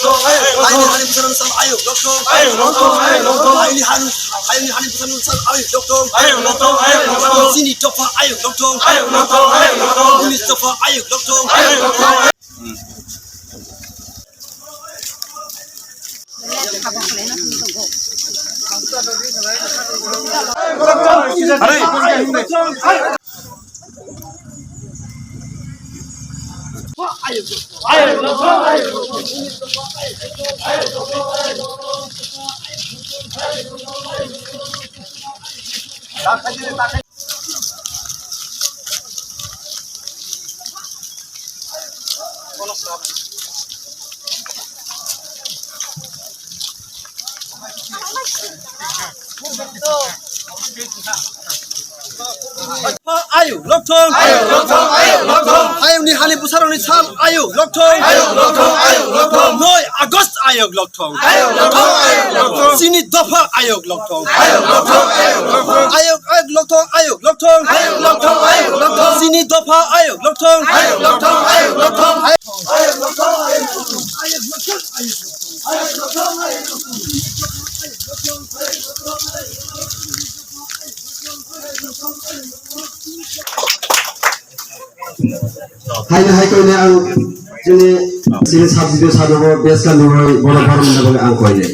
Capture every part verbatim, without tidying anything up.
Ayuk lokthong, ayuk lokthong, ayuk lokthong, ayuk lokthong. Ayuk lokthong, ayuk lokthong, ayuk lokthong, ayuk lokthong. Chini dopha ayuk lokthong, ayuk lokthong, ayuk lokthong. Police dopha ayuk lokthong, ayuk lokthong. Ayuk lokthong. Ayuk lokthong, ayuk lokthong. Ayuk ni hani bwsarok ni sal ayuk lokthong. Ayuk lokthong, ayuk lokthong. Noi August ayuk lokthong. Ayuk lokthong, ayuk lokthong. Chini dopha ayuk lokthong. Ayuk lokthong, ayuk lokthong. Ayuk, ayuk lokthong, ayuk lokthong. Ayuk lokthong, ayuk lokthong. Chini dopha ayuk lokthong. Ayuk lokthong, ayuk lokthong. Haino hai koine ang chini, chini sub division sano bo best kan bo bono borom na bagwi ang koine.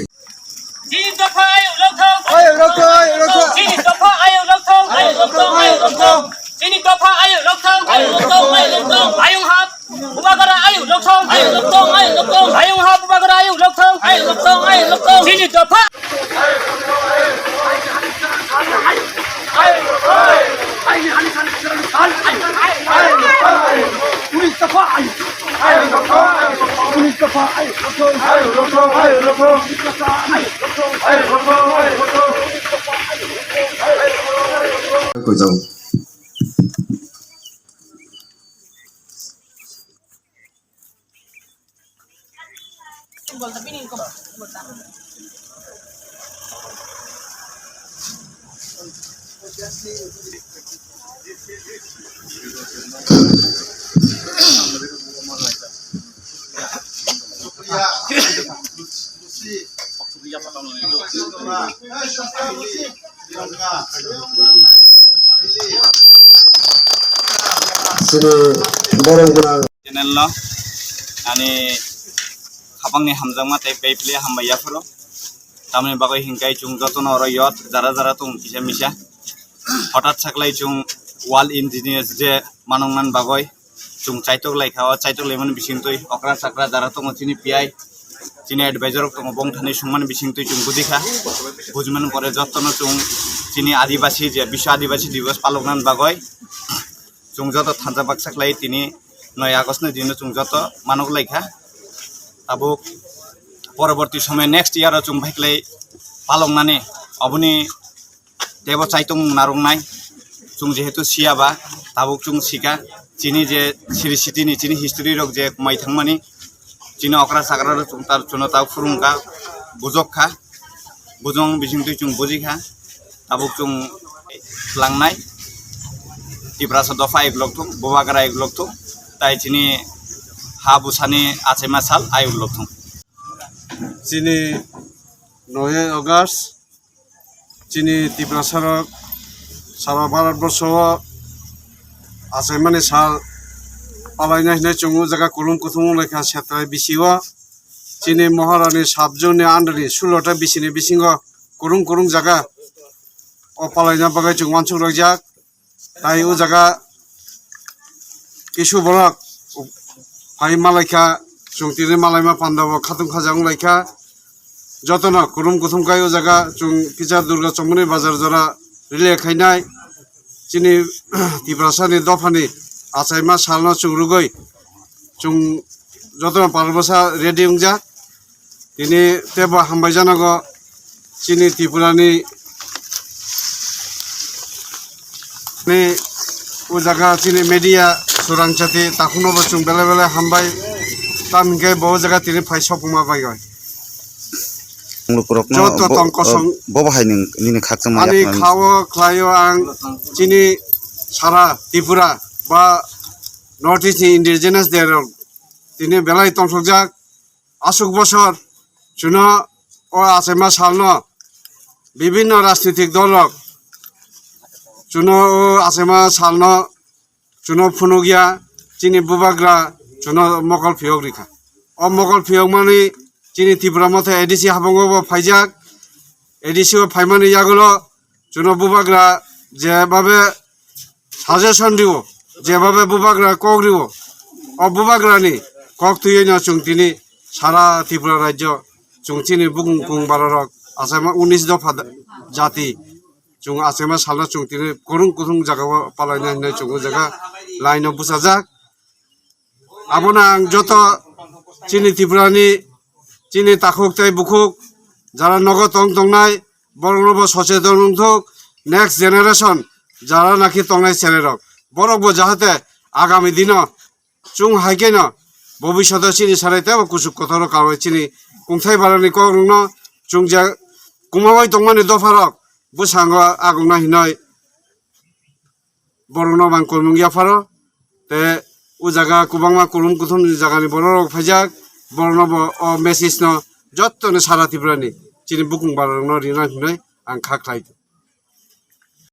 Chini dopha ayuk lokthong. Ayuk lokthong, ayuk lokthong. Chini dopha ayuk lokthong. Ayuk lokthong, ayuk lokthong. Chini dopha ayuk lokthong. Ayuk lokthong, ayuk lokthong. Ayung hap. Bubagra ayuk lokthong, ayuk lokthong, ayuk lokthong. Ayung ha bubagra ayuk lokthong, ayuk lokthong, ayuk lokthong. Chini dopha. Kujang. Chini borok gwnang. Channel no ani khapangni hamjakma tei paiphile hambai yaphuru. Tamoni bagwi hinkai chwng jotono oro yot jara jara tong kisa misa. Hothat saklai chwng wall engineers je manwngmani bagwi chwng chaitok laikha, o chaitok laimani bisingtwi okra chakra jara tongo chini piyai. Chini advisor rok tongo, bongthani sungmani bisingtwi chwng bujikha. Bujimani pore jotono chwng chini adibasi je Biswa Adibasi Divas paloknani bagwi chwng joto thansa baksa khlai tini noi August ni dino chwng joto manok laikha. Tabuk poroborti somoy next year o chwng bhaiklai paloknani oboni tebo chaitung narwknai. Chwng jehetu siyaba, tabuk chwng sika chini je siri sitini chini history rok je mai thangmani, chini okra chakra rok chwng tar chwngno tabuk phwrwngkha, bujokha, bujong bisingtwi chwng bujikha. Tabuk chwng tlangnai Tiprasa dopha ayuk lokthung, Bubagra ayuk lokthung, tai chini ha bwsani achaima sal ayuk lokthung. Chini noi August chini Tiprasa rok sara Bharat borsho o achaimani sal palaina hinwi chwng o jaga kulum kuthum wng laikha Setrai bisi o. chini Maharani sub-zone ni under ni sulo ta bisini bisingo kurung kurung jaga o palaina bagwi chwng uansuk rwjak. Tai o jaga kisu borok phai malaikha, chwng tini malaima panda bo khatung khaja wng laikha. Jotono kurum kuthum kai o jaga chwng kisa Durga Chomoni bazar jora relay khainai. Chini Tiprasani dophani achaima salno chwng rwgwi chwng jotono pal bwsa ready wngjak. Tini tebo hambai janago chini Tripura ni, ni o jaga chini media surang chati takhukno bo chwng belai belai hambai. Tam hinkhe bo jaga tini phai sokma bai oi. Lukurokno joto bo, tong kosong. Bo bahai ning nini khakchangma ani yakna khao khlaio ang chini sara Tripura ba North East ni indigenous derok tini belai tongsokjak. Aswk bosor chwngno o achaima salno bibinno rajnitik dol rok chwngno o achaima salno chwngno phunukya chini bubagra chwngno mokol phiyok rikha. O mokol phiyokmani chini Tipra Motha A D C habango bo phaijak. A D C o phaimani yagulo chwngno bubagra jebabe suggestion rio, jebabe bubagra kok rio, o bubagrani kok twiwi no chwng tini sara Tripura rajyo chwng chini bukung kung barorok achaima unis dopha da-, jati chwng achaima salno chwng tini kurung kurung jagao palaina hinwi chwng o jaga line o bwchajak. Abono ang joto chini Tripurani, chini takhuk tei bukhuk jara nogo tong tongnai, borokno bo socheton wngthuk, next generation jara naki tongnai cherairok, borok bo jahate agami dino chwng hai kheno bobishoto chini sarai tebo kuchuk kothoro karwi chini kungthai barani kokrokno chwng je kumabai tongmani dopharok bwskango agungna hinoi borokno bang kolmung yapharo. Te o jaga kwbangma kulum kuthumni jagani bororok phaijak, borokno bo o message no jottoni sara Tripurani chini bukung bararokno rina hinwi ang kha khlai.